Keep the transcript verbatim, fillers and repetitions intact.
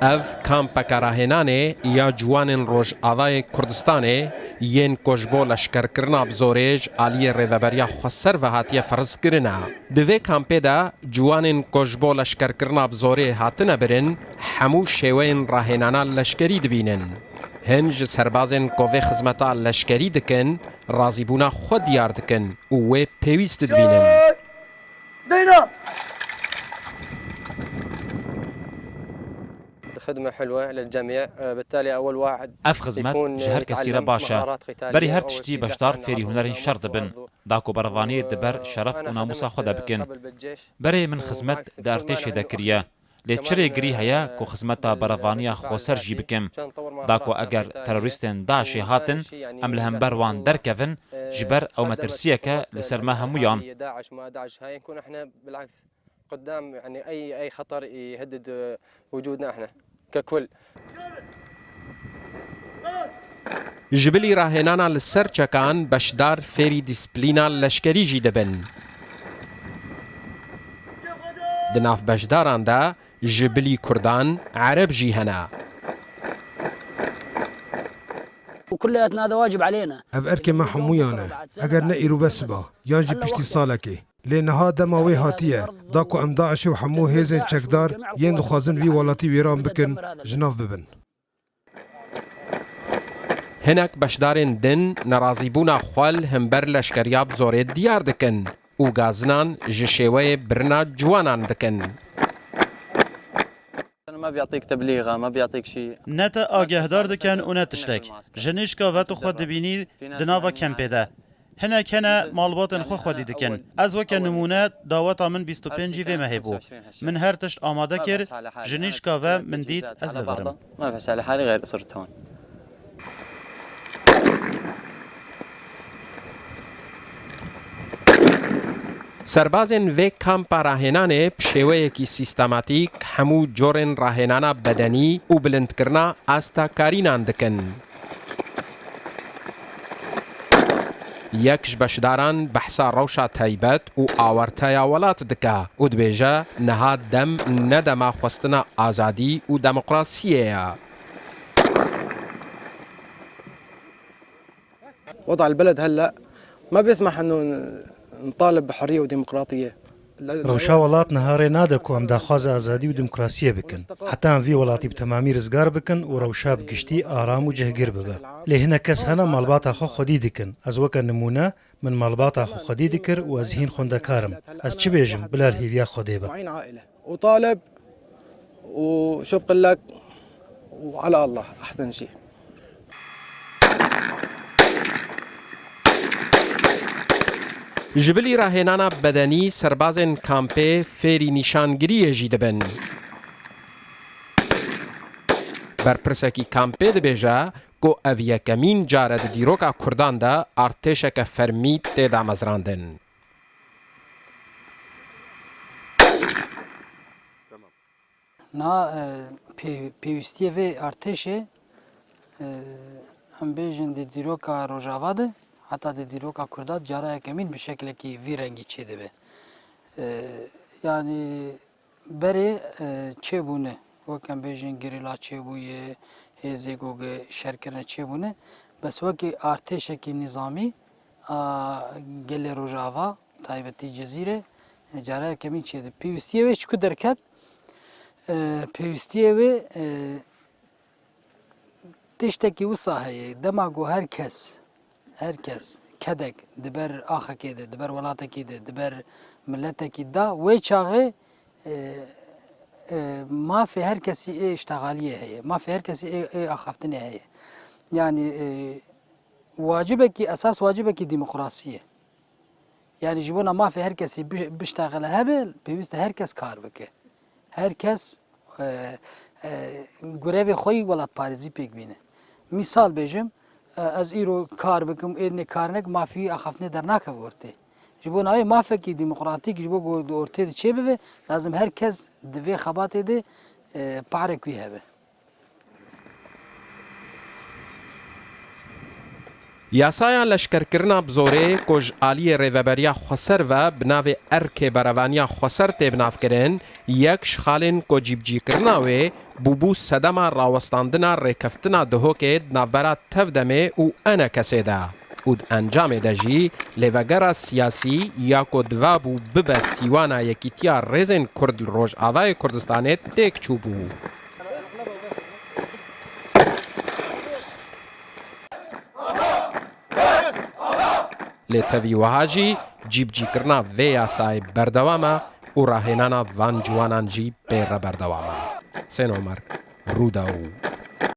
Ev kampeke rahênanê ya ciwanên Rojavayê Kurdistanê yên ku ji bo leşkerkirina bi zorê ji aliyê Rêveberiya Xweser ve hatiye ferzkirine. Di vê kampê de ciwanên ku ji bo leşkerkirina bi zorê hatine birin, hemû şêweyên rahênana leşkerî dibînin. Hin ji serbazên ku vê xizmeta leşkerî dikin, razîbûna xwe diyar dikin û wê pêwîst dibînin. Deyna! خدمة حلوة للجميع. بالتالي أول واحد Ev xizmet ji her kesî re baş e. Berî her tiştî beşdar fêrî hunerên şer dibin. Da ku berevaniyê di ber şeref û namûsa xwe de bikin. Berê min xizmet di ertêşê de kiriye. Lê çi rêgirî heye ku xizmeta berevaniya xweser jî bikim? Da ku eger terorîstên DAIŞê hatin, em li hember wan derkevin, ji ber ew metirsiyek e li ser me hemûyan. قدام، يعني، أي، أي خطر يهدد وجودنا إحنا ككل. Ji bilî rahênana li ser çekan, beşdar fêrî dîsplîna leşkerî jî dibin. Di nav beşdaran de ji bilî kurdan, ereb jî hene. وكلياتنا هذا واجب علينا. Ev erkê me hemûyan e. Eger ne îro be siba, yan jî piştî salekê. Lê niha dema wê hatiye, da ku em DAIŞê û hemû hêzên çekdar yên dixwazin vî welatî wêran bikin, ji nav bibin. Hinek beşdarên din nerazîbûna xwe li hember leşkeriya bi zorê diyar dikin û gazinan ji şêweyê birina ciwanan dikin. ما بيعطيك تبليغة، ما بيعطيك شيء. Ne te agehdar dikin û ne tiştek. Ji nişka ve tu xwe dibînî di nava kempê de. Hinek hene malbatên xwe xwedî dikin. Ez weke nimûne daweta min bîst û pêncî vê mehê bû. Min her tişt amade kir, ji nişka ve min dît ez li vir im. ما في سلاح حالي غير صرت هون. Serbazên vê kampa rahênanê bi şêweyekî sîstematîk hemû corên rahênana bedenî û bilindkirina asta karînan dikin. Yek ji beşdaran behsa rewşa taybet û awerteya welat dike û dibêje, niha dem ne dema xwestina azadî û demokrasiyê ye. وضع البلد هلأ ما بيسمح إنه نطالب بحرية وديمقراطية. Rewşa welat niha rê nade ku em daxwaza azadî û demokrasiyê bikin. Heta em vî welatî bi temamî rizgar bikin û rewşa bi giştî aram û cihgir bibe. Lê hinek kes hene malbata xwe xwedî dikin. Ez weke nimûne, min malbata xwe xwedî dikir û ez hîn xwendekar im. Ez çi bêjim bila li hêviya Xwedê be. وطالب وشو بقول لك، وعلى الله أحسن شي. Ji bilî rahênana bedenî serbazên kampê fêrî nîşangiriyê jî dibin. Berpirsekî kampê dibêje ku ev yekemîn car e di dîroka Kurdan de artêşeke fermî tê damezrandin. Na, e, pê-, pêwîstiyê vê artêşê, e, em bêjin di dîroka Rojava de, heta di dîroka Kurda cara yekemîn bi şeklekî vî rengî çêdibe. E, yanî berê, e, çêbûne, wek em bêjin gerîla çêbûye, hêzê ku ge-, şer kirine çêbûne, bes wekî artêşekî nîzamî a gelê Rojava, taybetî Cezîrê, cara yekemîn çêdibe. Pêwîstiyê wê ji ku derket? E, pêwîstiyê wê, e, tiştekî wisa heye. Dema ku her kes, her kes kedek di ber axekê de, di ber welatekî de, di ber miletekî de, wê çaxê, e, e, mafê her kesî ê îştexaliyê heye. Mafê her kesî ê, ê axaftinê heye. Yanî, e, wacibekî, esas wacibekî demokrasî ye. Yanî ji bona mafê her kesî bi-, biştexile hebe, pêwîst e her kes kar bike. Her kes, e, e, grevê xwe yî welatparêzî pêk bîne. Mîsal bêjim, e, ez îro kar bikim, êdinê kar nekim, mafê wî axaftinê dernakeve ortê. Ji bona wê mafekî demokratîk ji bo ku di ortê de çêbibe, lazim her kes di vê xebatê de, e, parek wî hebe. Yasaya leşkerkirina bi zorê ku ji aliyê Rêveberiya Xweser ve bi navê Erkê Berevaniya Xweser tê binavkirin, yek ji xalên ku cîbicîkirina wê bûbû sedema rawestandina rêkeftina Duhokê di navbera TEV-DEMê û ENKSê de û di encamê de jî lêvegera siyasî ya ku divabû bibe sîwana yekîtiya rêzên Kurd li Rojavayê Kurdistanê têk çûbû. Lê tevî wiha jî cîbicîkirina vê yasayê berdewam e û rahênana van ciwanan jî pê re berdewam e. Husên Omer, Rûdaw.